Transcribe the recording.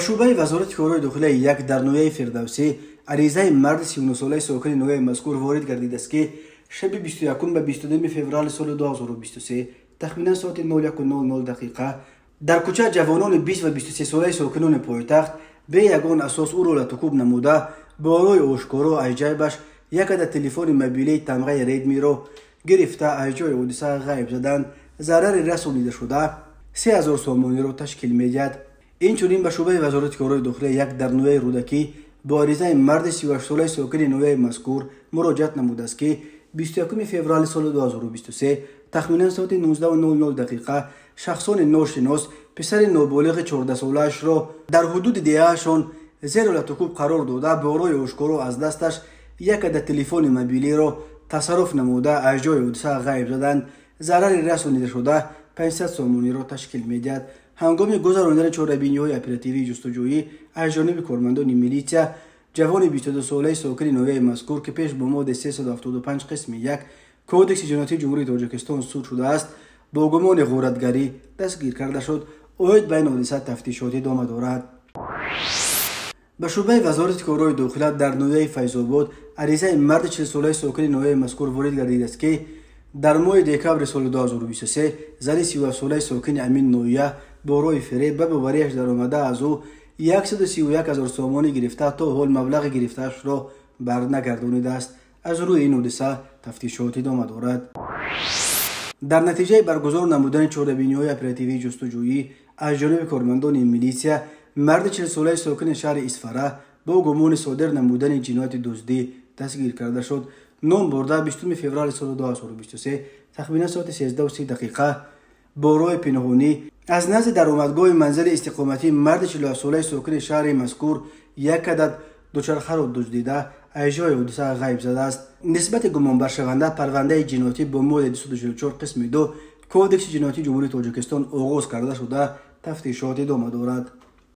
Шӯъбаи Вазорати корҳои дохилаи як дар ноҳияи Фирдавсӣ аризаи марди 39-солаи сокини ноҳияи мазкур ворид гардидааст, ки шаби 21 ба 22 феврали соли 2023 тахминан соати 01:00 дақиқа дар кӯча ҷавонони 20 ва 23-солаи сокинони пойтахт бе ягон асос ӯро латукӯб намуда, бо роҳи ошкоро аз ҷайбаш як адад телефони мобилии тамғаи Редмиро гирифта, аз ҷои ҳодиса ғайб заданд. Зарари расонидашуда 3000 сомониро ташкил медиҳад. Инчунин ба шӯъбаи Вазорати корҳои дохилия як дар ноҳияи Рӯдакӣ бо аризаи марди 38-солаи сокини ноҳияи мазкур муроҷиат намудааст, ки 21 феврали соли 2023 тахминан соати 19:00 дақиқа шахсони ношинос писари ноболиғи 14-солаашро дар ҳудуди деҳаашон зери латукӯб қарор дода, бо роҳи ошкоро аз дасташ як адад телефони мобилиро тасарруф намуда, аз ҷои ҳодиса ғайб заданд. Зарари расонидашуда 500 сомониро ташкил медиҳад. Ҳангоми гузаронидани чорабиниҳои оперативии ҷустуҷӯӣ аз ҷониби кормандони милитсия ҷавони 22-солаи сокини ноҳияи мазкур, ки пеш бо моддаи 375 қисми 1 Кодекси ҷиноятии Ҷумҳурии Тоҷикистон суд шудааст, бо гумони ғоратгарӣ дастгир карда шуд. Оид ба ин ҳодиса тафтишот идома дорад. Ба шӯъбаи Вазорати корҳои дохила дар ноҳияи Файзобод аризаи марди 40-солаи сокини ноҳияи мазкур ворид гардидааст, ки дар моҳи декабри соли 2023 зани 37-солаи сокини амин ноҳия бо роҳи фиреб ба боварияш даромада, аз ӯ 131 000 сомонӣ гирифта, то ҳол маблағи гирифтаашро барнагардонидааст. Аз рӯи ин ҳодиса тафтишот идома дорад. Дар натиҷаи баргузор намудани чорабиниҳои оперативии ҷустуҷӯӣ аз ҷониби кормандони милитсия марди 40-солаи сокини шаҳри Исфара бо гумони содир намудани ҷинояти дуздӣ дастгир карда шуд. Ном бурда 20 феврали соли 2023 тахминан соати 13:30 дақиқа бо роҳи пинҳонӣ аз назди даромадгоҳи манзили истиқоматии марди 47-солаи сокини шаҳри мазкур як адад дучархаро дуздида, аз ҷои ҳодиса ғайб задааст. Нисбати гумонбаршаванда парвандаи ҷиноятӣ бо моддаи 244 қисми 2 Кодекси ҷиноятии Ҷумҳурии Тоҷикистон оғоз карда шуда, тафтишот идома дорад.